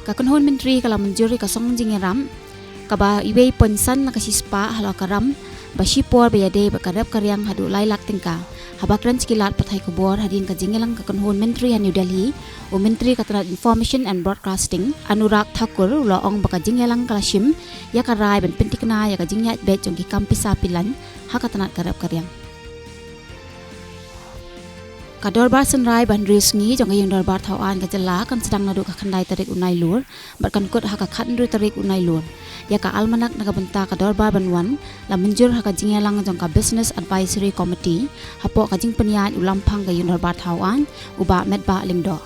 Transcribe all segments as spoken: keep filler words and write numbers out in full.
Ka kynhun myntri ka la mynjur ïa ka song jingïarap kaba wei point san na ka shispah halor ka ram ba shipor ba ïadei bad ka rep ka riang haduh lai lak tyngka. Haba kren sha ki lad pathai khubor hadien ka jingïalang ka kynhun myntri ha New Delhi, u Myntri ka tnat Information and Broadcasting, Anurag Thakur, u la ong ba ka jingïalang ka la shim ïa ka rai ban pynthikna ïa ka jingïaid beit jong ki kam pisa pillan ha ka tnat ka rep ka riang. Ka dorbar synrai ba hynriew sngi jong ka Ïing Dorbar Thaw Aiñ ka jylla kan sdang naduh ka khyndai tarik u Nailur bad kan kut ha ka khathynriew tarik u Nailur. Ïa ka almanak na ka bynta ka dorbar ban wan la mynjur ha ka jingïalang jong ka Business Advisory Committee hapoh ka jingpynïaid u Lamphang ka Ïing Dorbar Thaw Aiñ, u Bah Metbah Lyngdoh.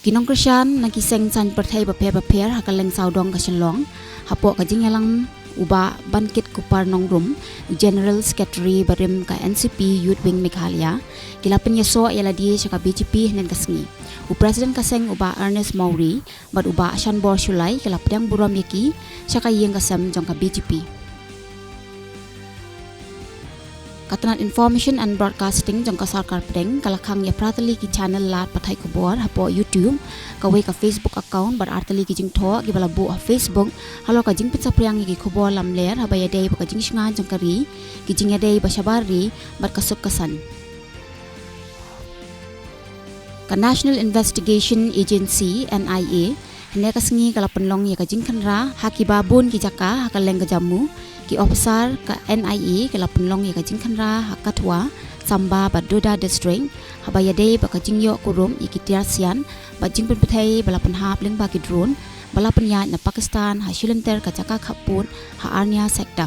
Ki nongkyrshan na ki seng saiñ pyrthei bapher bapher ha kylleng sawdong ka Shillong hapoh ka jingïalang u Bah Bankit Kupar Nongrum, General Secretary barim ka N C P Youth Wing Meghalaya, ki la pynïasoh ïa lade sha ka B J P hynnin ka sngi. U President ka seng u Bah Ernest Mawrie bad u Bah Shanbor Shullai ki la pdiang burom ïa ki sha ka ïing ka sem jong ka B J P. Ka tnat Information and Broadcasting jong ka Sorkar Pdeng ka la khang ïa phra tylli ki channel lad pathai khubor hapoh YouTube, kawei ka Facebook account bad ar tylli ki jingthoh kiba la buh ha Facebook halor ka jingpynsaphriang ïa ki khubor lamler haba ïadei bad ka jingshngaiñ jong ka ri, ki jingïadei ba shabar ri bad ka suk ka saiñ. Ka National Investigation Agency, N I A, hynne ka sngi ka la pynlong ïa ka jingkhynra ha kiba bun ki jaka ha kylleng ka Jammu. Ki ophisar ka N I A ki la pynlong ïa ka jingkhynra ha Kathua, Chamba bad Doda District haba ïadei bad ka jingïoh kurup ïa ki tiar sian bad jingpynpyrthei ba la pynhap lyngba ki drone ba la pynïaid na Pakistan ha shilynter ka jaka khappud ha Arnia Sector.